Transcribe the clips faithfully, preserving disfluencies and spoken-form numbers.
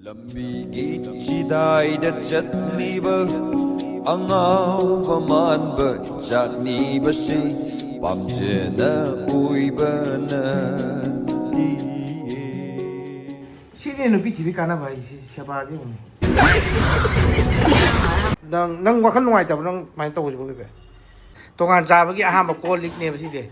ꯂꯝꯕꯤꯒꯤ ꯆꯤꯗꯥꯏꯗ ꯆꯠꯂꯤꯕ ꯑꯉꯥꯎꯕ ꯃꯥꯟꯕ ꯖꯥꯠꯅꯤꯕꯁꯤ ꯄꯥꯝꯖꯅ ꯀꯣꯏꯕꯅ ꯁꯤꯅꯦ ꯅꯨꯄꯤ ꯊꯤꯕꯤ ꯀꯥꯟꯅꯕ ꯍꯥꯏꯁꯤ, ꯁꯦꯕꯥꯁꯤ ꯑꯃꯨꯛ꯫ ꯅꯪ, ꯅꯪ ꯋꯥꯈꯜ ꯅꯨꯡꯉꯥꯏꯇꯕ ꯅꯪ ꯀꯃꯥꯏꯅ ꯇꯧꯕꯁꯤꯕꯣ, ꯏꯕꯦ? ꯇꯣꯉꯥꯟ ꯆꯥꯕꯒꯤ ꯑꯍꯥꯟꯕ ꯀꯣꯜ ꯂꯤꯛꯅꯦꯕ ꯁꯤꯗꯤ꯫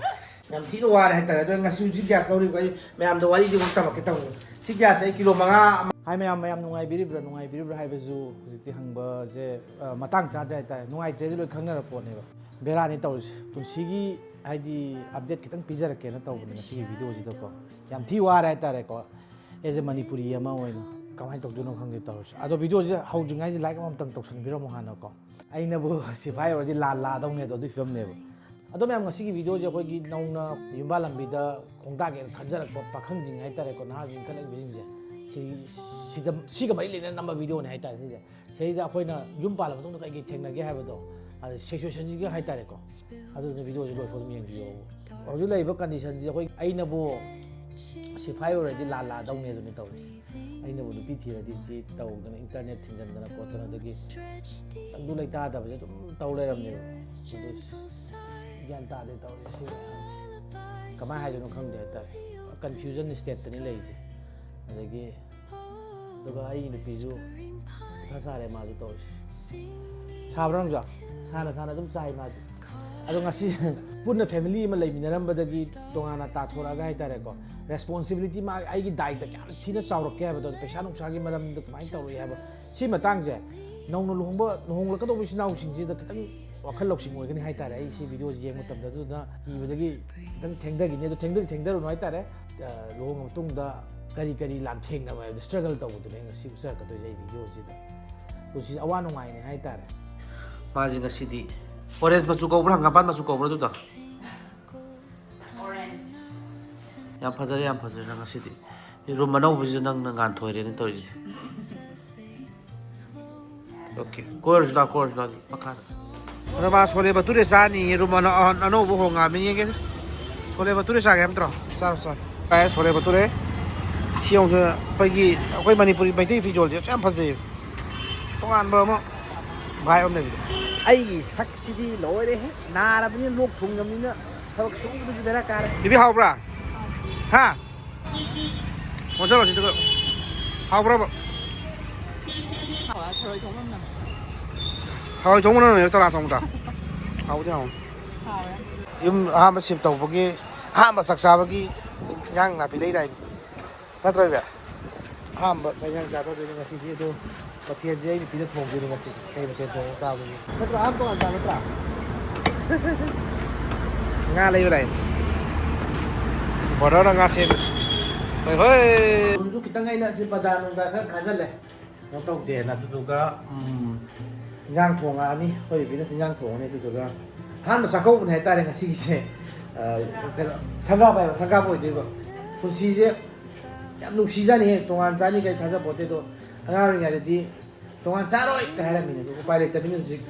ꯌꯥꯝ ꯊꯤꯅ ꯋꯥꯔꯦ ꯍꯥꯏꯇꯥꯔꯦ꯫ ꯑꯗꯣ ꯉꯁꯤ ꯍꯧꯖꯤꯛ ꯒ꯭ꯌꯥꯁ ꯂꯧꯔꯤꯕ ꯑꯩ ꯃꯌꯥꯝꯗ ꯋꯥꯔꯤꯗꯤ ꯑꯃꯨꯛ ꯇꯝꯃꯛꯀꯦ ꯇꯧꯕꯅꯦ꯫ ꯁꯤ ꯒ꯭ꯌꯥꯁ ꯑꯩ ꯀꯤꯂꯣ ꯃꯉꯥ ꯑꯃ ꯍꯥꯏ ꯃꯌꯥꯝ, ꯃꯌꯥꯝ ꯅꯨꯡꯉꯥꯏꯕꯤꯔꯤꯕ꯭ꯔꯥ, ꯅꯨꯡꯉꯥꯏꯕꯤꯔꯤꯕ꯭ꯔꯥ ꯍꯥꯏꯕꯁꯨ ꯍꯧꯖꯤꯛꯇꯤ ꯍꯪꯕꯁꯦ, ꯑ, ꯃꯇꯥꯡ ꯆꯥꯗ꯭ꯔꯦ ꯍꯥꯏꯇꯥꯔꯦ꯫ ꯅꯨꯡꯉꯥꯏꯇ꯭ꯔꯦꯗꯤ ꯂꯣꯏ ꯈꯪꯅꯔ ꯄꯣꯠꯅꯦꯕ꯫ ꯕꯦꯔꯥꯅꯤ ꯇꯧꯔꯤꯁꯦ꯫ ꯄꯨꯟꯁꯤꯒꯤ ꯍꯥꯏꯗꯤ ꯑꯞꯗꯦꯠ ꯈꯤꯇꯪ ꯄꯤꯖꯔꯛꯀꯦꯅ ꯇꯧꯕꯅꯦ ꯉꯁꯤꯒꯤ ꯚꯤꯗꯤꯑꯣꯁꯤꯗꯀꯣ꯫ ꯌꯥꯝ ꯊꯤ ꯋꯥꯔꯦ ꯍꯥꯏꯇꯥꯔꯦꯀꯣ꯫ ꯑꯦꯖ ꯑꯦ ꯃꯅꯤꯄꯨꯔꯤ ꯑꯃ ꯑꯣꯏꯅ ꯀꯃꯥꯏꯅ ꯇꯧꯗꯣꯏꯅꯣ ꯈꯪꯗꯦ ꯇꯧꯔꯤꯁꯦ꯫ ꯑꯗꯣ ꯚꯤꯗꯤꯑꯣꯁꯦ ꯍꯧꯗ꯭ꯔꯤꯉꯩꯗ ꯂꯥꯏꯛ ꯑꯃꯃꯝꯇꯪ ꯇꯧꯁꯟꯕꯤꯔꯝꯃꯣ ꯍꯥꯟꯅꯀꯣ꯫ ꯑꯩꯅꯕꯨ ꯁꯤꯐꯥꯏ ꯑꯣꯏꯔꯗꯤ ꯂꯥꯟ ꯂꯥꯛꯑꯗꯧꯅꯦ ꯑꯗꯣ, ꯑꯗꯨꯒꯤ ꯐꯤꯕꯝꯅꯦꯕ꯫ ꯑꯗꯣ ꯃꯌꯥꯝ, ꯉꯁꯤꯒꯤ ꯚꯤꯗꯤꯑꯣꯁꯦ ꯑꯩꯈꯣꯏꯒꯤ ꯅꯧꯅ ꯌꯨꯝꯕꯥ ꯂꯝꯕꯤꯗ ꯈꯣꯡꯗꯥꯒꯦꯅ ꯈꯟꯖꯔꯛꯄ ꯄꯥꯈꯪꯁꯤꯡ ꯍꯥꯏꯇꯥꯔꯦꯀꯣ, ꯅꯍꯥꯁꯤꯡ ꯏꯟꯈꯠꯂꯛꯏꯕꯁꯤꯡꯁꯦ, ꯁꯤ, ꯁꯤꯗ, ꯁꯤꯒ ꯃꯔꯤ ꯂꯩꯅꯅ ꯅꯝꯕ ꯚꯤꯗꯤꯑꯣꯅꯦ ꯍꯥꯏꯇꯥꯔꯦ ꯁꯤꯁꯦ꯫ ꯁꯤꯗꯩꯗ ꯑꯩꯈꯣꯏꯅ ꯌꯨꯝ ꯄꯥꯜꯂ ꯃꯇꯨꯡꯗ ꯀꯩꯀꯩ ꯊꯦꯡꯅꯒꯦ ꯍꯥꯏꯕꯗꯣ, ꯑꯗ ꯁꯤꯆꯨꯋꯦꯁꯟꯁꯤꯒ ꯍꯥꯏꯇꯥꯔꯦꯀꯣ꯫ ꯑꯗꯨꯅ ꯚꯤꯗꯤꯑꯣꯁꯤ ꯂꯣꯏꯐꯥꯎ ꯑꯗꯨꯝ ꯌꯦꯡꯕꯤꯌꯣ꯫ ꯍꯧꯖꯤꯛ ꯂꯩꯔꯤꯕ ꯀꯟꯗꯤꯁꯟꯁꯤ ꯑꯩꯈꯣꯏ, ꯑꯩꯅꯕꯨ ꯁꯤꯐꯥꯏ ꯑꯣꯏꯔꯗꯤ ꯂꯥꯟ ꯂꯥꯛꯑꯗꯧꯅꯦ ꯑꯗꯨꯅꯤ ꯇꯧꯔꯤꯁꯦ꯫ ꯑꯩꯅꯕꯨ ꯅꯨꯄꯤ ꯊꯤꯔꯗꯤ ꯁꯤ ꯇꯧꯗꯅ, ꯏꯟꯇꯔꯅꯦꯠ ꯊꯤꯡꯖꯤꯟꯗꯅ ꯈꯣꯠꯇꯅ, ꯑꯗꯒꯤ ꯇꯪꯗꯨ ꯂꯩꯇꯥꯗꯕꯁꯦ ꯑꯗꯨꯝ ꯇꯧ ꯂꯩꯔꯝꯅꯦꯕ꯫ ꯑꯗꯨ ꯒ꯭ꯌꯥꯟ ꯇꯥꯗꯦ ꯇꯧꯔꯤꯁꯦ꯫ ꯁꯤ ꯃꯌꯥꯝꯁꯦ ꯀꯃꯥꯏꯅ ꯍꯥꯏꯗꯣꯏꯅꯣ ꯈꯪꯗꯦ ꯍꯥꯏꯇꯥꯔꯦ꯫ ꯀꯟꯐ꯭ꯌꯨꯖꯟ ꯁ꯭ꯇꯦꯠꯇꯅꯤ ꯂꯩꯔꯤꯁꯦ꯫ ꯑꯗꯒꯤ ꯑꯗꯨꯒ ꯑꯩꯒꯤ ꯅꯨꯄꯤꯁꯨ ꯃꯊꯥ ꯁꯥꯔꯦ ꯃꯥꯁꯨ ꯇꯧꯔꯤꯁꯦ꯫ ꯁꯥꯕ꯭ꯔꯥ ꯅꯪꯁꯨ? ꯁꯥꯅ ꯁꯥꯅ ꯑꯗꯨꯝ ꯆꯥꯏ ꯃꯥꯗꯤ꯫ ꯑꯗꯣ ꯉꯁꯤ ꯄꯨꯟꯅ ꯐꯦꯃꯤꯂꯤ ꯑꯃ ꯂꯩꯃꯤꯟꯅꯔꯝꯕꯗꯒꯤ ꯇꯣꯉꯥꯟꯅ ꯇꯥꯊꯣꯔꯛꯑꯒ ꯍꯥꯏꯇꯥꯔꯦꯀꯣ, ꯔꯦꯁꯄꯣꯟꯁꯤꯕꯤꯂꯤꯇꯤ ꯃꯥ ꯑꯩꯒꯤ ꯗꯥꯏꯇ ꯀꯌꯥꯝ ꯊꯤꯅ ꯆꯥꯎꯔꯛꯀꯦ ꯍꯥꯏꯕꯗꯣ, ꯄꯩꯁꯥ ꯅꯨꯡꯁꯥꯒꯤ ꯃꯔꯝꯗ ꯀꯃꯥꯏꯅ ꯇꯧꯔꯛꯏ ꯍꯥꯏꯕ, ꯁꯤ ꯃꯇꯥꯡꯁꯦ ꯅꯧꯅ ꯂꯨꯍꯣꯡꯕ, ꯂꯨꯍꯣꯡꯂꯛꯀꯗꯧꯕ ꯏꯆꯤꯟ ꯏꯅꯥꯎꯁꯤꯡꯁꯤꯗ ꯈꯤꯇꯪ ꯋꯥꯈꯜ ꯂꯧꯁꯤꯡ ꯑꯣꯏꯒꯅꯤ ꯍꯥꯏꯇꯥꯔꯦ꯫ ꯑꯩ ꯁꯤ ꯚꯤꯗꯤꯑꯣꯁꯤ ꯌꯦꯡꯕ ꯃꯇꯝꯗ ꯑꯗꯨꯅ ꯀꯤꯕꯗꯒꯤ ꯈꯤꯇꯪ ꯊꯦꯡꯊꯈꯤꯅꯤ꯫ ꯑꯗꯣ ꯊꯦꯡꯊꯗꯤ ꯊꯦꯡꯊꯔꯨꯅꯨ ꯍꯥꯏꯇꯥꯔꯦ꯫ ꯑ, ꯂꯨꯍꯣꯡꯉ ꯃꯇꯨꯡꯗ ꯀꯔꯤ ꯀꯔꯤ ꯂꯥꯟꯊꯦꯡꯅꯕ ꯍꯥꯏꯕꯗꯣ, ꯁ꯭ꯇ꯭ꯔꯒꯜ ꯇꯧꯕꯗꯨꯅꯦ ꯑꯩ ꯉꯁꯤ ꯎꯠꯆꯔꯛꯀꯗꯣꯏꯁꯦ ꯑꯩ ꯚꯤꯗꯤꯑꯣꯁꯤꯗ꯫ ꯄꯨꯟꯁꯤꯁꯦ ꯑꯋꯥ ꯅꯨꯡꯉꯥꯏꯅꯦ ꯍꯥꯏꯇꯥꯔꯦ꯫ ꯃꯥꯁꯦ ꯉꯁꯤꯗꯤ ꯑꯣꯔꯦꯟꯖ ꯃꯆꯨ ꯀꯧꯕ꯭ꯔꯥ, ꯍꯪꯒꯥꯝꯄꯥꯟ ꯃꯆꯨ ꯀꯧꯕ꯭ꯔꯥ ꯑꯗꯨꯗꯣ? ꯌꯥꯝ ꯐꯖꯔꯦ, ꯌꯥꯝ ꯐꯖꯔꯦ ꯅꯪ ꯉꯁꯤꯗꯤ꯫ ꯔꯨꯝ ꯑꯅꯧꯕꯁꯤꯗ ꯅꯪꯅ ꯉꯥꯟꯊꯣꯏꯔꯦꯅ ꯇꯧꯔꯤꯁꯦ꯫ ꯑꯣꯀꯦ, ꯀꯣꯏꯔꯨꯁꯤ ꯂꯥꯛꯑꯣ, ꯀꯣꯏꯔꯨꯁꯤ ꯂꯥꯛꯑꯣ, ꯃꯈꯥꯗ꯫ ꯑꯗꯣ ꯃꯥ ꯁꯣꯂꯦ ꯕꯇꯨꯔꯦ ꯆꯥꯅꯤꯌꯦ, ꯔꯨꯝ ꯑꯅ-, ꯑꯅꯧꯕ ꯍꯣꯡꯉꯛꯑꯕꯅꯤ, ꯌꯦꯡꯒꯦ꯫ ꯁꯣꯂꯦ ꯕꯇꯨꯔꯦ ꯆꯥꯒꯦ ꯍꯥꯏꯕ ꯅꯠꯇ꯭ꯔꯣ? ꯆꯥꯔꯣ, ꯆꯥꯔꯣ꯫ ꯀꯥꯏ ꯁꯣꯂꯦ ꯕꯇꯨꯔꯦ? ꯁꯤ ꯌꯦꯡꯉꯨꯁꯦ, ꯑꯩꯈꯣꯏꯒꯤ, ꯑꯩꯈꯣꯏ ꯃꯅꯤꯄꯨꯔꯤ ꯃꯩꯇꯩ ꯐꯤꯖꯣꯜꯁꯦ ꯌꯥꯝ ꯐꯖꯩꯌꯦꯕ꯫ ꯇꯣꯉꯥꯟꯕ ꯑꯃ vibe ꯑꯃ ꯂꯩꯕꯗꯣ꯫ ꯑꯩꯒꯤ ꯁꯛꯁꯤꯗꯤ ꯂꯣꯏꯔꯦꯍꯦ, ꯅꯥꯔꯕꯅꯤꯅ, ꯂꯣꯛ ꯊꯨꯡꯉꯕꯅꯤꯅ ꯊꯕꯛ ꯁꯨꯕꯗꯁꯨ ꯕꯦꯔꯥ ꯀꯥꯔꯦ꯫ ꯕꯤꯕꯤ, ꯍꯥꯎꯕ꯭ꯔꯥ? ꯍꯥ? ꯑꯣꯟꯁꯜꯂꯣ ꯁꯤꯗ꯫ ꯍꯥꯎꯕ꯭ꯔꯕ? ꯍꯥꯎꯋꯦ, ꯊꯔꯣꯏ ꯊꯣꯡꯕ ꯌꯥꯝ ꯅꯝꯃꯦ꯫ ꯊꯔꯣꯏ ꯊꯣꯡꯕ ꯅꯝꯃꯦ, ꯆꯔꯥ ꯊꯣꯡꯕꯗ꯫ ꯍꯥꯎꯕꯗꯤ ꯍꯥꯎꯕꯅꯤ꯫ ꯍꯥꯎꯋꯦ꯫ ꯌꯨꯝ ꯑꯍꯥꯟꯕ shift ꯇꯧꯕꯒꯤ, ꯑꯍꯥꯟꯕ ꯆꯥꯛ ꯆꯥꯕꯒꯤ ꯏꯟꯖꯥꯡ ꯅꯥꯄꯤ ꯂꯩꯗꯥꯏꯅꯦ꯫ ꯅꯠꯇ꯭ꯔꯣ, ꯏꯕꯦ? ꯑꯍꯥꯟꯕ ꯆꯥꯛ ꯏꯟꯖꯥꯡ ꯆꯥꯊꯣꯛꯇꯣꯏꯅꯤ ꯉꯁꯤꯗꯤ, ꯑꯗꯣ ꯃꯊꯦꯜꯁꯦ ꯑꯩ ꯅꯨꯄꯤꯅ ꯊꯣꯡꯗꯣꯏꯅꯤ ꯉꯁꯤꯗꯤ꯫ ꯀꯩ ꯃꯊꯦꯜ ꯊꯣꯡꯉꯒ ꯆꯥꯕꯒꯤ? ꯅꯠꯇ꯭ꯔꯣ? ꯑꯍꯥꯟꯕ ꯇꯣꯉꯥꯟ ꯆꯥ ꯅꯠꯇ꯭ꯔꯥ? ꯉꯥ ꯂꯩꯕ ꯂꯥꯛꯏ꯫ Brotherꯅ ꯉꯥ ꯁꯦꯝꯃꯤ꯫ ꯍꯣꯏ, ꯍꯣꯏ꯫ ꯔꯨꯝꯁꯨ ꯈꯤꯇꯪ ꯑꯩꯅ ꯁꯤ ꯄꯗꯥ ꯅꯨꯡꯗꯥ ꯈꯔ ꯈꯥꯖꯤꯜꯂꯦ꯫ ꯀꯩꯅꯣ ꯇꯧꯗꯦꯅ꯫ ꯑꯗꯨꯗꯨꯒ, ꯎꯝ, ꯏꯟꯖꯥꯡ ꯊꯣꯡꯉꯛꯑꯅꯤ꯫ ꯑꯩꯈꯣꯏ ꯕꯦꯕꯤꯅꯁꯨ ꯏꯟꯖꯥꯡ ꯊꯣꯡꯉꯅꯤ꯫ ꯑꯗꯨꯗꯨꯒ ꯑꯍꯥꯟꯕ ꯆꯥꯛꯀꯧꯕꯅꯦ ꯍꯥꯏꯇꯥꯔꯦ ꯉꯁꯤꯒꯤꯁꯦ꯫ ꯑ, ꯀꯩꯅꯣ, ꯁꯪꯒꯥꯕ ꯍꯥꯏꯕ, ꯁꯪꯒꯥꯕ ꯑꯣꯏꯗꯣꯏꯕ꯫ ꯄꯨꯟꯁꯤꯁꯦ ꯌꯥꯝ ꯅꯨꯡꯁꯤꯖꯥꯠꯅꯤꯍꯦ꯫ ꯇꯣꯉꯥꯟ ꯆꯥꯅꯤ ꯀꯩ ꯊꯥꯖꯄꯣꯠꯇꯦ꯫ ꯑꯗꯣ ꯑꯉꯥꯡ ꯑꯣꯏꯔꯤꯉꯩꯗꯗꯤ ꯇꯣꯉꯥꯟ ꯆꯥꯔꯣꯏ ꯀꯥꯏ ꯍꯥꯏꯔꯝꯃꯤꯅꯦ꯫ ꯑꯗꯣ ꯎꯄꯥꯏ ꯂꯩꯇꯕꯅꯤꯅ ꯍꯧꯖꯤꯛ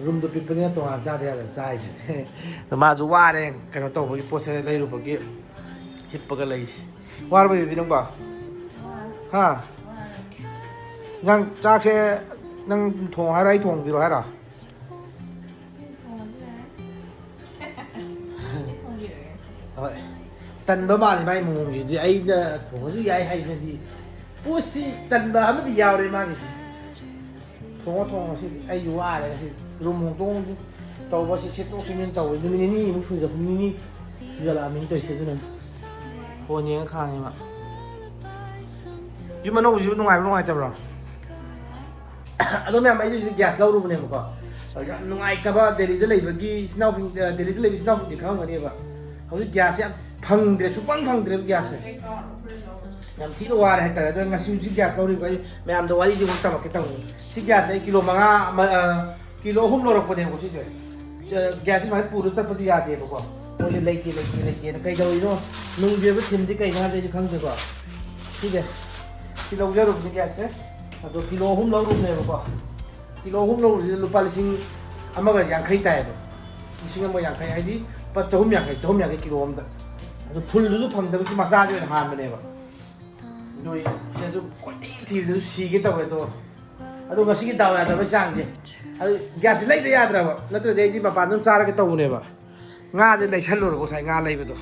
ꯔꯨꯝꯗꯣ ꯄꯤꯛꯄꯅꯤꯅ ꯇꯣꯉꯥꯟ ꯆꯥꯗ ꯌꯥꯗꯅ ꯆꯥꯏꯁꯤꯅꯦ꯫ ꯑꯗꯣ ꯃꯥꯁꯨ ꯋꯥꯔꯦ, ꯀꯩꯅꯣ ꯇꯧꯕꯒꯤ, ꯄꯣꯠ ꯆꯩ ꯂꯩꯔꯨꯕꯒꯤ ꯍꯤꯞꯄꯒ ꯂꯩꯁꯤ꯫ ꯋꯥꯔꯕ, ꯕꯦꯕꯤ, ꯅꯪꯕꯣ? ꯍꯥ? ꯅꯪ ꯆꯥꯛꯁꯦ ꯅꯪ ꯊꯣꯡꯉꯣ ꯍꯥꯏꯔꯣ, ꯑꯩ ꯊꯣꯡꯕꯤꯔꯣ ꯍꯥꯏꯔꯣ? ꯍꯣꯏ꯫ ꯇꯟꯕ ꯃꯥꯜꯂꯤ ꯃꯥꯏ ꯃꯑꯣꯡꯁꯤꯗꯤ꯫ ꯑꯩꯅ ꯊꯣꯡꯉꯁꯨ ꯌꯥꯏ ꯍꯥꯏꯅꯗꯤ꯫ ꯄꯣꯠꯁꯤ ꯇꯟꯕ ꯑꯃꯗꯤ ꯌꯥꯎꯔꯦ ꯃꯥꯒꯤꯁꯤ꯫ ꯊꯣꯡꯉꯣ, ꯊꯣꯡꯉꯣ ꯉꯁꯤꯗꯤ꯫ ꯑꯩꯁꯨ ꯋꯥꯔꯦ ꯉꯁꯤ꯫ ꯔꯨꯝ ꯍꯣꯡꯗꯣꯛ ꯍꯣꯡꯖꯤꯟ ꯇꯧꯕꯁꯤ, ꯁꯦꯠꯇꯣꯛ ꯁꯦꯠꯆꯤꯟ ꯇꯧꯕ ꯅꯨꯃꯤꯠ ꯅꯤꯅꯤꯃꯨꯛ ꯁꯨꯖ-, ꯅꯤꯅꯤ ꯁꯨꯖꯜꯂꯛꯑꯃꯤꯅ ꯇꯧꯔꯤꯁꯦ꯫ ꯑꯗꯨꯅ ꯐꯣꯟ ꯌꯦꯡꯉ ꯈꯥꯡꯉꯤ ꯃꯥ꯫ ꯌꯨꯝ ꯑꯅꯧꯕꯁꯤꯕꯨ ꯅꯨꯡꯉꯥꯏꯕ꯭ꯔꯣ, ꯅꯨꯡꯉꯥꯏꯇꯕ꯭ꯔꯣ? ꯑꯗꯣ ꯃꯌꯥꯝ, ꯑꯩꯁꯨ ꯍꯧꯖꯤꯛ gas ꯂꯧꯔꯨꯕꯅꯦꯕꯀꯣ꯫ ꯌꯥꯝ ꯅꯨꯡꯉꯥꯏꯇꯕ, ꯗꯦꯜꯂꯤꯗ ꯂꯩꯕꯒꯤ ꯏꯆꯤꯟ ꯏꯅꯥꯎꯁꯤꯡ, ꯑ, ꯗꯦꯜꯂꯤꯗ ꯂꯩꯕ ꯏꯆꯤꯟ ꯏꯅꯥꯎꯁꯤꯡꯗꯤ ꯈꯪꯉꯝꯒꯅꯦꯕ꯫ ꯍꯧꯖꯤꯛ gasꯁꯦ ꯌꯥꯝ ꯐꯪꯗ꯭ꯔꯦ, ꯁꯨꯡꯐꯪ ꯐꯪꯗ꯭ꯔꯦꯕ gasꯁꯦ꯫ ꯌꯥꯝ ꯊꯤꯅ ꯋꯥꯔꯦ ꯍꯥꯏꯇꯥꯔꯦ꯫ ꯑꯗꯣ ꯉꯁꯤ ꯍꯧꯖꯤꯛ gas ꯂꯧꯔꯤꯕ, ꯑꯩ ꯃꯌꯥꯝꯗ ꯋꯥꯔꯤꯁꯦ ꯑꯃꯨꯛ ꯇꯝꯃꯛꯀꯦ ꯇꯧꯕꯅꯤ꯫ ꯁꯤ gasꯁꯦ ꯑꯩ ꯀꯤꯂꯣ ꯃꯉꯥ ꯑꯃ, ꯑ, ꯀꯤꯂꯣ ꯑꯍꯨꯝ ꯂꯧꯔꯛꯄꯅꯦꯕꯀꯣ ꯁꯤꯁꯦ꯫ ꯆ-, gasꯁꯦ ꯁꯨꯃꯥꯏꯅ ꯄꯨꯔ ꯆꯠꯄꯗꯤ ꯌꯥꯗꯦꯕꯀꯣ꯫ ꯃꯣꯏꯁꯦ ꯂꯩꯇꯦ, ꯂꯩꯇꯦ, ꯂꯩꯇꯦꯅ꯫ ꯀꯩꯗꯧꯔꯤꯅꯣ? ꯅꯨꯡꯒꯤ ꯑꯣꯏꯕ ꯊꯤꯝꯗꯤ ꯀꯩꯅꯣ ꯍꯥꯏꯕꯗꯤ ꯑꯩꯁꯨ ꯈꯪꯗꯦꯀꯣ꯫ ꯁꯤꯁꯦ꯫ ꯁꯤ ꯂꯧꯖꯔꯨꯕꯅꯤ gasꯁꯦ꯫ ꯑꯗꯣ ꯀꯤꯂꯣ ꯑꯍꯨꯝ ꯂꯧꯔꯨꯕꯅꯦꯕꯀꯣ꯫ ꯀꯤꯂꯣ ꯑꯍꯨꯝ ꯂꯧꯔꯨꯕꯁꯤꯗ ꯂꯨꯄꯥ ꯂꯤꯁꯤꯡ ꯑꯃꯒ ꯌꯥꯡꯈꯩ ꯇꯥꯏꯌꯦꯕ꯫ ꯂꯤꯁꯤꯡ ꯑꯃꯒ ꯌꯥꯡꯈꯩ ꯍꯥꯏꯗꯤ ꯂꯨꯄꯥ ꯆꯍꯨꯝ ꯌꯥꯡꯈꯩ, ꯆꯍꯨꯝ ꯌꯥꯡꯈꯩ ꯀꯤꯂꯣ ꯑꯃꯗ꯫ ꯑꯗꯣ fullꯗꯨꯁꯨ ꯐꯪꯗꯕꯒꯤ ꯃꯆꯥꯁꯦ ꯑꯣꯏꯅ ꯍꯥꯟꯕꯅꯦꯕ꯫ ꯅꯣꯏ ꯁꯤꯗꯁꯨ ꯀꯣꯏꯊꯤ ꯊꯤꯕꯗꯁꯨ ꯁꯤꯒꯦ ꯇꯧꯋꯦ ꯑꯗꯣ꯫ ꯑꯗꯣ ꯉꯁꯤꯒꯤ ꯗꯥꯎ ꯌꯥꯗꯕꯩ ꯆꯥꯡꯁꯦ꯫ ꯑꯗꯨ ꯒ꯭ꯌꯥꯁꯁꯦ ꯂꯩꯗ ꯌꯥꯗ꯭ꯔꯕ, ꯅꯠꯇ꯭ꯔꯗꯤ ꯑꯩꯗꯤ ꯃꯄꯥꯟꯗ ꯑꯗꯨꯝ ꯆꯥꯔꯒꯦ ꯇꯧꯕꯅꯦꯕ꯫ ꯉꯥꯁꯦ ꯂꯩꯁꯜꯂꯨꯔꯕ ꯉꯁꯥꯏ ꯉꯥ ꯂꯩꯕꯗꯣ꯫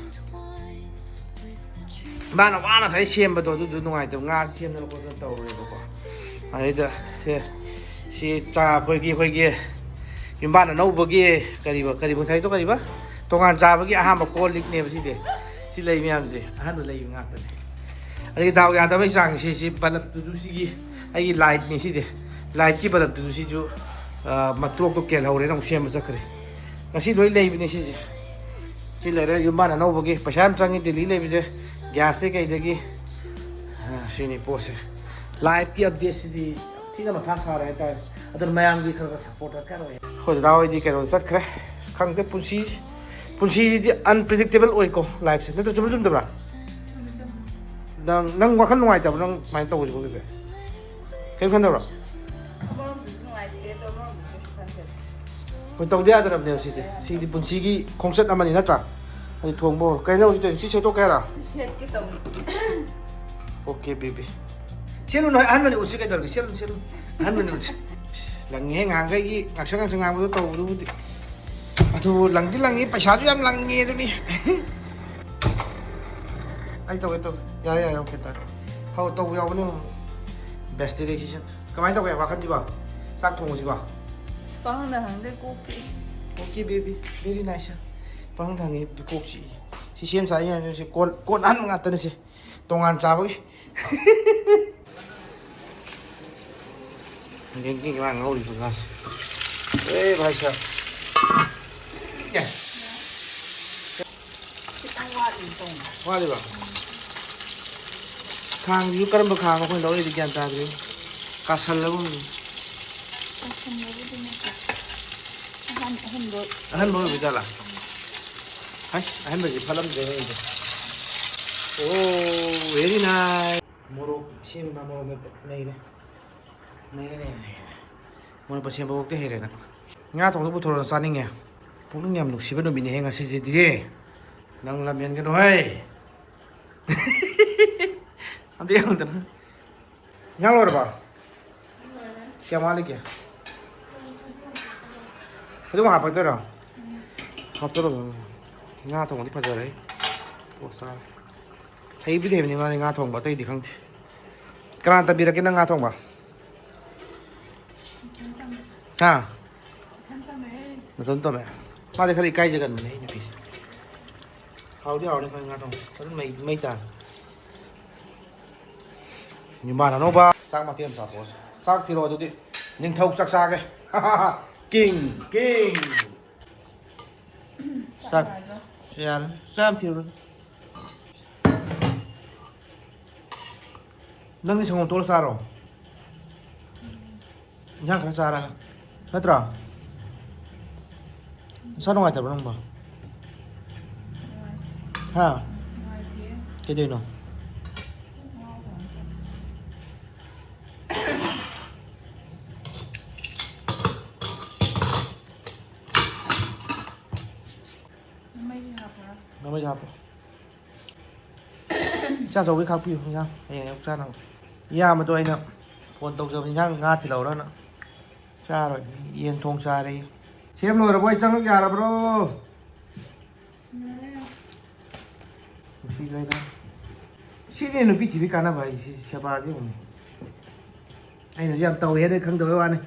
ꯃꯥꯅ ꯋꯥꯅ ꯉꯁꯥꯏ ꯁꯦꯝꯕꯗꯣ ꯑꯗꯨꯗꯣ ꯅꯨꯡꯉꯥꯏꯇꯕ, ꯉꯥ ꯁꯦꯝꯗꯅ ꯈꯣꯠꯇꯅ ꯇꯧꯔꯦꯕꯀꯣ꯫ ꯑꯗꯩꯗ ꯁꯦ, ꯁꯤ ꯆꯥ ꯑꯩꯈꯣꯏꯒꯤ, ꯑꯩꯈꯣꯏꯒꯤ ꯌꯨꯝꯕꯥꯟ ꯑꯅꯧꯕꯒꯤ ꯀꯔꯤꯕ, ꯀꯔꯤꯕ ꯉꯁꯥꯏꯗꯣ ꯀꯔꯤꯕ? ꯇꯣꯉꯥꯟ ꯆꯥꯕꯒꯤ ꯑꯍꯥꯟꯕ ꯀꯣꯜ ꯂꯤꯛꯅꯦꯕ ꯁꯤꯗꯤ꯫ ꯁꯤ ꯂꯩ ꯃꯌꯥꯝꯁꯦ ꯑꯍꯥꯟꯕ ꯂꯩꯕ ꯉꯥꯛꯇꯅꯦ꯫ ꯑꯗꯒꯤ ꯗꯥꯎ ꯌꯥꯗꯕꯩ ꯆꯥꯡꯁꯤ, ꯁꯤ ꯕꯂꯞꯇꯨꯁꯨ ꯁꯤꯒꯤ ꯑꯩꯒꯤ ꯂꯥꯏꯠꯅꯤ ꯁꯤꯗꯤ꯫ ꯂꯥꯏꯠꯀꯤ ꯕꯂꯞꯇꯨꯁꯨ ꯁꯤꯁꯨ, ꯑ, ꯃꯇ꯭ꯔꯣꯛꯇꯣ ꯀꯦꯜꯍꯧꯔꯦꯅ ꯑꯃꯨꯛ ꯁꯦꯝꯕ ꯆꯠꯈ꯭ꯔꯦ꯫ ꯉꯁꯤ ꯂꯣꯏ ꯂꯩꯕꯅꯦ ꯁꯤꯁꯦ꯫ ꯁꯤ ꯂꯩꯔꯦ ꯌꯨꯝꯕꯥꯟ ꯑꯅꯧꯕꯒꯤ꯫ ꯄꯩꯁꯥ ꯌꯥꯝ ꯆꯪꯉꯤ ꯗꯦꯜꯂꯤ ꯂꯩꯕꯁꯦ꯫ ꯒ꯭ꯌꯥꯁꯇꯩ ꯀꯩꯗꯒꯤ꯫ ꯑ, ꯁꯤꯅꯤ ꯄꯣꯠꯁꯦ꯫ ꯂꯥꯏꯐꯀꯤ ꯑꯞꯗꯦꯠꯁꯤꯗꯤ ꯌꯥꯝ ꯊꯤꯅ ꯃꯊꯥ ꯁꯥꯔꯦ ꯍꯥꯏꯇꯥꯔꯦ꯫ ꯑꯗꯨꯅ ꯃꯌꯥꯝꯒꯤ ꯈꯔ ꯈꯔ ꯁꯞꯄꯣꯔꯠ ꯗꯔꯀꯥꯔ ꯑꯣꯏ꯫ ꯑꯩꯈꯣꯏ ꯗꯗꯥ ꯍꯣꯏꯗꯤ ꯀꯩꯅꯣ ꯆꯠꯈ꯭ꯔꯦ꯫ ꯈꯪꯗꯦ, ꯄꯨꯟꯁꯤ, ꯄꯨꯟꯁꯤꯁꯤꯗꯤ ꯑꯟꯄ꯭ꯔꯤꯗꯤꯛꯇꯦꯕꯜ ꯑꯣꯏꯀꯣ, ꯂꯥꯏꯐꯁꯦ꯫ ꯅꯠꯇ꯭ꯔꯣ? ꯆꯨꯝꯕ ꯆꯨꯝꯗꯕ꯭ꯔꯥ? ꯅꯪ, ꯅꯪ ꯋꯥꯈꯜ ꯅꯨꯡꯉꯥꯏꯇꯕ꯭ꯔꯣ? ꯅꯪ ꯁꯨꯃꯥꯏꯅ ꯇꯧꯕꯁꯤꯕꯣ, ꯕꯦꯕꯦ? ꯀꯩꯝ ꯈꯟꯗꯕ꯭ꯔꯣ? ꯑꯃꯔꯣꯝꯗꯁꯨ ꯅꯨꯡꯉꯥꯏꯇꯦ, ꯑꯗꯣ ꯑꯃꯔꯣꯝꯗꯁꯨ ꯈꯟꯗꯦ꯫ ꯍꯣꯏ, ꯇꯧꯗ ꯌꯥꯗ꯭ꯔꯕꯅꯦꯕ ꯁꯤꯗꯤ꯫ ꯁꯤꯗꯤ ꯄꯨꯟꯁꯤꯒꯤ ꯈꯣꯡꯆꯠ ꯑꯃꯅꯤ, ꯅꯠꯇ꯭ꯔꯥ? ꯑꯗꯨ ꯊꯣꯡꯕ ꯍꯧꯔꯣ꯫ ꯀꯩꯅꯣ ꯍꯧꯖꯤꯛ ꯇꯧꯔꯤꯁꯦ? ꯁꯤ ꯁꯦꯠꯇꯣꯛꯀꯦ ꯍꯥꯏꯔꯣ? ꯁꯤ ꯁꯦꯠꯀꯦ ꯇꯧꯅꯤ꯫ Okay, baby. ꯁꯦꯠꯂꯨꯅꯨ, ꯑꯍꯟꯕꯅꯤ ꯎꯠꯁꯤ ꯀꯩꯗꯧꯔꯒꯦ? ꯁꯦꯠꯂꯨꯅꯨ, ꯁꯦꯠꯂꯨꯅꯨ꯫ ꯑꯍꯟꯕꯅꯤ ꯎꯠꯁꯤ꯫ ꯏꯁ, ꯂꯪꯉꯤꯍꯦ, ꯉꯍꯥꯟꯈꯩꯒꯤ ꯉꯥꯛꯁꯪ ꯉꯥꯛꯁꯪ ꯉꯥꯡꯕꯗꯣ ꯇꯧꯕꯗꯨꯕꯨꯗꯤ꯫ ꯑꯗꯨꯕꯨ ꯂꯪꯗꯤ ꯂꯪꯉꯤ, ꯄꯩꯁꯥꯁꯨ ꯌꯥꯝ ꯂꯪꯉꯤ ꯑꯗꯨꯅꯤ꯫ ꯑꯩ ꯇꯧꯒꯦ, ꯇꯧꯒꯦ꯫ ꯌꯥꯔꯦ, ꯌꯥꯔꯦ, ꯑꯣꯀꯦ, ꯇꯥꯔꯦ꯫ ꯍꯧ-, ꯇꯧꯕ ꯌꯥꯎꯕꯅꯦ ꯑꯃꯨꯛ꯫ ꯕꯦꯁꯇꯤ ꯂꯩꯁꯤꯁꯟ꯫ ꯀꯃꯥꯏꯅ ꯇꯧꯒꯦ ꯋꯥꯈꯜꯁꯤꯕꯣ? ꯆꯥꯛ ꯊꯣꯡꯕꯁꯤꯕꯣ? ꯑꯁ, ꯄꯥꯈꯪꯗ ꯍꯪꯗꯦ, ꯀꯣꯛ ꯆꯤꯛꯏ꯫ Okay, baby, very nice. ꯄꯥꯈꯪꯗ ꯍꯪꯉꯤ, ꯀꯣꯛ ꯆꯤꯛꯏ꯫ ꯁꯤ ꯁꯦꯝ ꯁꯥ ꯌꯥꯔꯅꯤ, ꯁꯤ ꯀꯣꯟ, ꯀꯣꯟ ꯑꯍꯟꯕ ꯉꯥꯛꯇꯅꯦ ꯁꯤ꯫ ꯇꯣꯉꯥꯟ ꯆꯥꯕꯒꯤ꯫ ꯌꯦꯡꯒꯤ ꯉꯔꯥꯡ ꯉꯧꯔꯤꯕ ꯉꯥꯁꯦ꯫ ꯑꯦ, ꯚꯥꯏ ꯁꯥꯍꯕ꯫ ꯑꯦ꯫ ꯈꯤꯇꯪ ꯋꯥꯠꯂꯤ ꯇꯧꯅꯤ꯫ ꯋꯥꯠꯂꯤꯕ? ꯈꯥꯡꯁꯤꯁꯨ ꯀꯔꯝꯕ ꯈꯥꯡꯅꯣ ꯑꯩꯈꯣꯏꯅ ꯂꯧꯔꯛꯏꯗꯤ ꯒ꯭ꯌꯥꯟ ꯇꯥꯗ꯭ꯔꯦ꯫ ꯀꯥꯁꯜꯂꯒꯨꯝ꯫ ꯀꯥꯁꯟꯕꯕꯨꯗꯤ ꯅꯠꯇꯦ꯫ ꯑꯍꯟ-, ꯑꯍꯟꯕ꯫ ꯑꯍꯟꯕ ꯑꯣꯏꯕ ꯖꯥꯠꯂꯥ? ꯍꯩꯁ, ꯑꯍꯟꯕꯁꯤ ꯐꯠꯂꯝꯗ꯭ꯔꯦꯅꯦ ꯑꯩꯗꯤ꯫ ꯑꯣ, very nice꯫ ꯃꯣꯔꯣꯛ ꯁꯦꯝꯃꯤꯕ ꯃꯣꯔꯣꯛ ꯃꯦꯠꯄ ꯅꯩꯔꯦ꯫ ꯅꯩꯔꯦ, ꯅꯩꯔꯦ, ꯅꯩꯔꯦ꯫ ꯃꯣꯔꯣꯛ ꯃꯦꯠꯄ ꯁꯦꯝꯕꯐꯥꯎꯗꯤ ꯍꯩꯔꯦ ꯅꯪ꯫ ꯉꯥ ꯊꯣꯡꯕ ꯄꯨꯊꯣꯔꯛꯑꯣ ꯆꯥꯅꯤꯡꯉꯦ꯫ ꯄꯨꯛꯅꯤꯡ ꯌꯥꯝ ꯅꯨꯡꯁꯤꯕ ꯅꯨꯃꯤꯠꯅꯤꯍꯦ ꯉꯁꯤꯁꯤꯗꯤ꯫ ꯅꯪ ꯂꯝ ꯍꯦꯟꯒꯅꯨꯍꯦ꯫ ꯑꯝꯇ ꯌꯦꯡꯉꯨꯗꯅ꯫ ꯏꯟꯖꯥꯡ ꯂꯣꯏꯔꯕꯣ? ꯀꯌꯥꯝ ꯋꯥꯠꯂꯤꯒꯦ? ꯑꯗꯨꯝ ꯍꯥꯞꯄꯛꯇꯣꯏꯔꯣ? ꯍꯥꯞꯇꯣꯔꯕ? ꯉꯥ ꯊꯣꯡꯕꯗꯤ ꯐꯖꯔꯦ꯫ ꯄꯣꯁ ꯇꯥꯔꯦ꯫ ꯍꯩꯕꯨꯗꯤ ꯍꯩꯕꯅꯤ ꯃꯥꯗꯤ ꯉꯥ ꯊꯣꯡꯕ, ꯑꯇꯩꯗꯤ ꯈꯪꯗꯦ꯫ ꯀꯅꯥ ꯇꯝꯕꯤꯔꯛꯀꯦ ꯅꯪ ꯉꯥ ꯊꯣꯡꯕ? ꯍꯥ? ꯅꯊꯟ ꯇꯝꯃꯦ꯫ ꯃꯥꯗꯤ ꯈꯔ ꯏꯀꯥꯏꯖꯒꯟꯕꯅꯦ ꯑꯩ ꯅꯨꯄꯤꯁꯦ꯫ ꯍꯥꯎꯗꯤ ꯍꯥꯎꯔꯅꯤ ꯈꯪꯉꯦ ꯉꯥ ꯊꯣꯡꯕꯁꯦ꯫ ꯐꯖꯅ ꯃꯩ, ꯃꯩ ꯇꯥꯔꯦ꯫ ꯌꯨꯝꯕꯥꯟ ꯑꯅꯧꯕ꯫ ꯆꯥꯛ ꯃꯇꯦꯛ ꯑꯃ ꯆꯥꯊꯣꯛꯑꯁꯤ꯫ ꯆꯥꯛ ꯊꯤꯔꯛꯑꯣ ꯑꯗꯨꯗꯤ꯫ ꯅꯤꯡꯊꯧ ꯆꯥꯛ ꯆꯥꯒꯦ꯫ King, king꯫ ꯆꯥꯛ꯫ ꯌꯥꯔꯅꯤ꯫ ꯆꯥꯛ ꯑꯃ ꯊꯤꯔꯨꯔꯣ꯫ ꯅꯪꯗꯤ ꯁꯪꯒꯣꯝ ꯇꯣꯠꯂ ꯆꯥꯔꯣ꯫ ꯏꯟꯁꯥꯡ ꯈꯔ ꯆꯥꯔꯒ꯫ ꯅꯠꯇ꯭ꯔꯣ? ꯅꯁꯥ ꯅꯨꯡꯉꯥꯏꯇꯕ꯭ꯔꯣ ꯅꯪꯕꯣ? ꯍꯥ? ꯀꯩꯗꯧꯅꯣ? ꯃꯩ ꯍꯥꯞꯄ꯭ꯔꯥ? ꯃꯩ ꯍꯥꯞꯄꯣ꯫ ꯏꯆꯥꯆꯧꯕꯤ ꯈꯥꯛꯄꯤꯌꯨ ꯏꯟꯖꯥꯡ ꯍꯌꯦꯡ ꯑꯌꯨꯛ ꯆꯥꯅꯕ꯫ ꯏꯌꯥꯝꯕꯗꯣ ꯑꯩꯅ ꯐꯣꯟ ꯇꯧꯖꯕꯅꯤ, ꯏꯟꯖꯥꯡ ꯉꯥ ꯊꯤꯜꯂꯧꯔꯅ꯫ ꯆꯥꯔꯣꯏ, ꯌꯦꯟ ꯊꯣꯡ ꯆꯥꯔꯦ꯫ ꯁꯦꯝ ꯂꯣꯏꯔꯕꯣ? ꯑꯩ ꯆꯪꯉꯛ ꯌꯥꯔꯕ꯭ꯔꯣ? ꯅꯨꯡꯁꯤꯈ꯭ꯔꯦꯗ꯫ ꯁꯤꯅꯦ ꯅꯨꯄꯤ ꯊꯤꯕꯤ ꯀꯥꯟꯅꯕ ꯍꯥꯏꯁꯤ, ꯁꯦꯕꯥꯁꯤ ꯑꯃꯨꯛ꯫ ꯑꯩꯅꯁꯨ ꯌꯥꯝ ꯇꯧꯋꯦ ꯍꯥꯏꯅ ꯈꯪꯗꯕꯩ ꯋꯥꯅꯤ꯫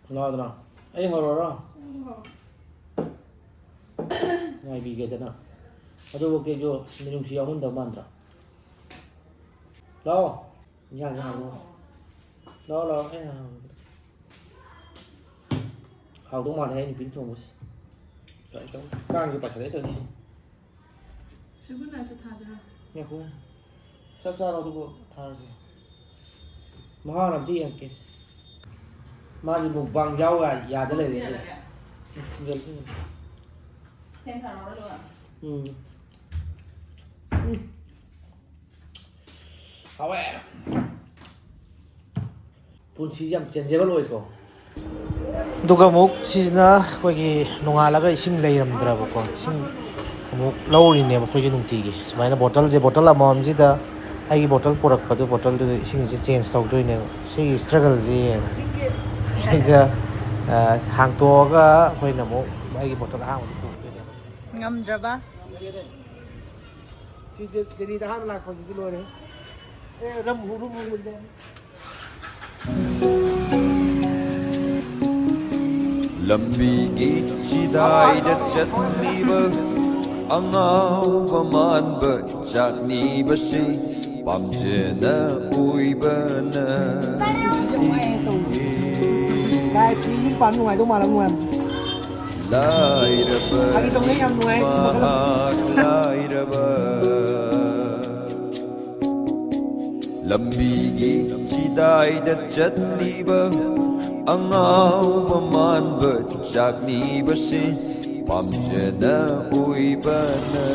ꯂꯥꯎꯗꯅ꯫ ꯑꯩ ꯍꯧꯔꯣꯔꯣ? ꯉꯥꯏꯕꯤꯒꯦꯗꯅ꯫ ꯑꯗꯨꯕꯨ ꯀꯩꯁꯨ ꯃꯤꯅꯨꯡꯁꯤ ꯌꯥꯎꯍꯟꯗꯕ ꯃꯥꯟꯗ꯭ꯔꯣ? ꯂꯥꯛꯑꯣ꯫ ꯏꯟꯖꯥꯡꯁꯦ ꯍꯥꯡꯉꯣ꯫ ꯂꯥꯛꯑꯣ, ꯂꯥꯛꯑꯣ꯫ ꯑꯩ ꯍꯥꯡꯉꯣ꯫ ꯍꯥꯎꯗꯧ ꯃꯥꯜꯂꯦ ꯑꯩ ꯅꯨꯄꯤꯅ ꯊꯣꯡꯕꯁꯦ꯫ ꯀꯥꯡꯁꯦ ꯄꯥꯏꯁꯜꯂꯛꯑꯦ ꯇꯧꯔꯤꯁꯦ꯫ ꯁꯤꯕꯨ ꯅꯥꯏꯁꯨ ꯊꯥꯁꯤꯔꯣ? ꯉꯥꯏꯈꯣ꯫ ꯆꯥꯛ ꯆꯥꯔꯣ ꯑꯗꯨꯒ ꯊꯥꯔꯁꯦ꯫ ꯃꯍꯥꯎ ꯑꯝꯇ ꯌꯦꯡꯉꯛꯀꯦ꯫ ꯃꯥꯁꯦ mukbang ꯌꯥꯎ ꯌꯥ-, ꯌꯥꯗ ꯂꯩꯔꯦꯅꯦ꯫ ꯌꯥꯔꯒꯦ? ꯎꯝ, ꯌꯥꯔꯦ, ꯌꯥꯔꯦ꯫ ꯐꯦꯟ ꯊꯥꯔꯛꯑꯣꯔꯣ ꯑꯗꯨꯒ? ꯎꯝ꯫ ꯎꯝ꯫ ꯍꯥꯎꯋꯦ꯫ ꯄꯨꯟꯁꯤꯁꯦ ꯌꯥꯝ changeable ꯑꯣꯏꯀꯣ꯫ ꯑꯗꯨꯒ ꯑꯃꯨꯛ ꯁꯤꯁꯤꯅ ꯑꯩꯈꯣꯏꯒꯤ ꯅꯣꯡꯉꯥꯜꯂꯒ ꯏꯁꯤꯡ ꯂꯩꯔꯝꯗ꯭ꯔꯕꯀꯣ, ꯏꯁꯤꯡ ꯑꯃꯨꯛ ꯂꯧꯔꯤꯅꯦꯕ ꯑꯩꯈꯣꯏꯁꯦ ꯅꯨꯡꯇꯤꯒꯤ꯫ ꯁꯨꯃꯥꯏꯅ ꯕꯣꯇꯜꯁꯦ, ꯕꯣꯇꯜ ꯑꯃꯃꯝꯁꯤꯗ ꯑꯩꯒꯤ ꯕꯣꯇꯜ ꯄꯨꯔꯛꯄꯗꯨ, ꯕꯣꯇꯜꯗꯨꯗ ꯏꯁꯤꯡꯁꯦ ꯆꯦꯟꯖ ꯇꯧꯗꯣꯏꯅꯦꯕ꯫ ꯁꯤꯒꯤ ꯁ꯭ꯇ꯭ꯔꯒꯜꯁꯦ ꯌꯦꯡꯉꯣ꯫ ꯑꯩꯗ, ꯑ, ꯍꯥꯡꯇꯣꯛꯑꯒ ꯑꯩꯈꯣꯏꯅ ꯑꯃꯨꯛ ꯑꯩꯒꯤ ꯕꯣꯇꯜ ꯑꯍꯥꯟꯕꯗ ꯄꯨꯔꯛꯇꯣꯏꯅꯦꯕ꯫ ꯉꯝꯗ꯭ꯔꯕ? ꯁꯤꯗꯤ ꯗꯦꯜꯂꯤꯗ ꯑꯍꯥꯟꯕ ꯂꯥꯛꯄꯁꯤꯗꯤ ꯂꯣꯏꯔꯦ꯫ ꯑꯦ, ꯔꯝ ꯍꯨ, ꯔꯝ ꯍꯨ, ꯔꯝ ꯍꯨ꯫ ꯂꯝꯕꯤꯒꯤ ꯆꯤꯗꯥꯏꯗ ꯆꯠꯂꯤꯕ ꯑꯉꯥꯎꯕ ꯃꯥꯟꯕ ꯆꯥꯛꯅꯤꯕꯁꯤ ꯄꯥꯝꯖꯅ ꯎꯏꯕꯅ ꯂꯥꯏꯐꯁꯤ ꯌꯨꯝ ꯄꯥꯟ ꯅꯨꯡꯉꯥꯏꯗꯧ ꯃꯥꯜꯂꯝ ꯅꯨꯡꯉꯥꯏꯔꯝꯃꯣꯏ꯫ ꯂꯥꯏꯔꯕ ꯐꯥꯒꯤ ꯇꯧꯅꯦ, ꯌꯥꯝ ꯅꯨꯡꯉꯥꯏ ꯁꯤ ꯃꯈꯜ ꯑꯃ꯫ ꯃꯍꯥꯛ ꯂꯥꯏꯔꯕ ꯂꯝꯕꯤꯒꯤ ꯆꯤꯗꯥꯏꯗ ꯆꯠꯂꯤꯕ ꯑꯉꯥꯎꯕ ꯃꯥꯟꯕ ꯆꯥꯛꯅꯤꯕꯁꯤ ꯄꯥꯝꯖꯅ ꯎꯏꯕꯅ